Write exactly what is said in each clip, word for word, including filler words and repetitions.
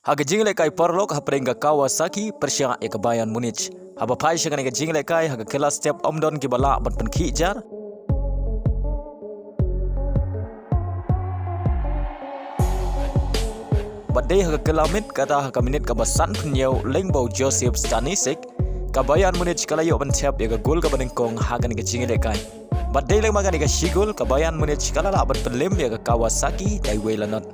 Ha ka jingïalehkai paralok hapdeng ka Kawasaki pyrshah ïa ka Bayern Munich. Haba phai sha kane ka jingïalehkai ha ka kylla step ym don kiba lah ban pynkhih jar. Bad dei ha ka kylla miet kata ha ka minit kaba sanphew hynñiew lyngba u Josip Stanisic, ka Bayern Munich ka la ïoh ban thep ïa ka gol kaba nyngkong ha kane ka jingïalehkai. Bad dei lyngba kane ka shi gol ka Bayern Munich ka la lah ban pynlem ïa ka Kawasaki da iwei la not.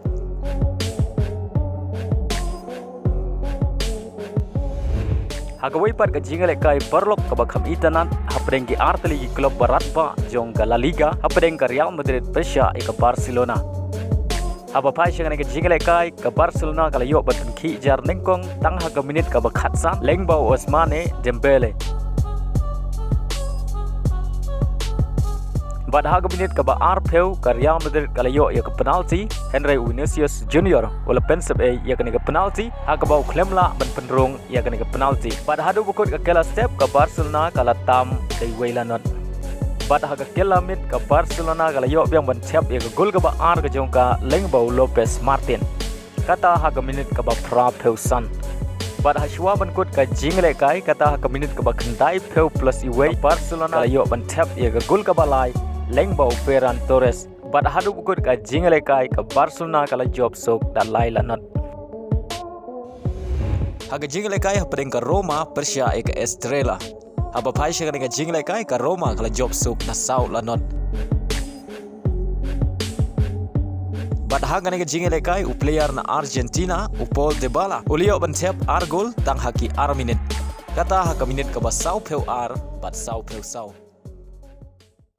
Ha kawei pat ka jingïalehkai paralok kaba kham itynnad hapdeng ki artylli ki klub baratbah jong ka La Liga hapdeng ka Real Madrid pyrshah ïa ka Barcelona. Haba phai sha kane ka jingïalehkai ka Barcelona ka la ïoh ban pynkhih jar nyngkong tang ha ka minit kaba khatsan lyngba u Ousmane Dembele. Bad ha ka minit kaba arphew ka Real Madrid ka la ïoh ïa ka penalti, hynrei u Vinicius Junior u la pynsep ei ïa kane ka penalti ha kaba u khlem lah ban pynrung ïa kane ka penalti. Bad haduh ba kut ka kylla step ka Barcelona ka la tam da iwei la not. Bad ha ka kylla miet ka Barcelona ka la ïoh biang ban thep ïa ka gol kaba ar ka jong ka lyngba u Lopez Martin. Kata ha ka minit kaba phraphew san. Bad ha shuwa ban kut ka jingïalehkai kata ha ka minit kaba khyndaiphew plus iwei ka Barcelona ka la ïoh ban thep ïa ka gol kaba lai lyngba u Ferran Torres. Bad haduh ba kut ka jingïalehkai ka Barcelona ka la jop suk da lai la not. Ha ka jingïalehkai hapdeng ka Roma pyrshah ïa ka Estrella. Haba phai sha kane ka jingïalehkai ka Roma ka la jop suk da saw la not. Bad ha kane ka jingïalehkai u player na Argentina u Paul Dybala u la ïoh ban thep ar gol tang ha ki ar minit. Kata ha ka minit kaba sawphew ar bad sawphew saw.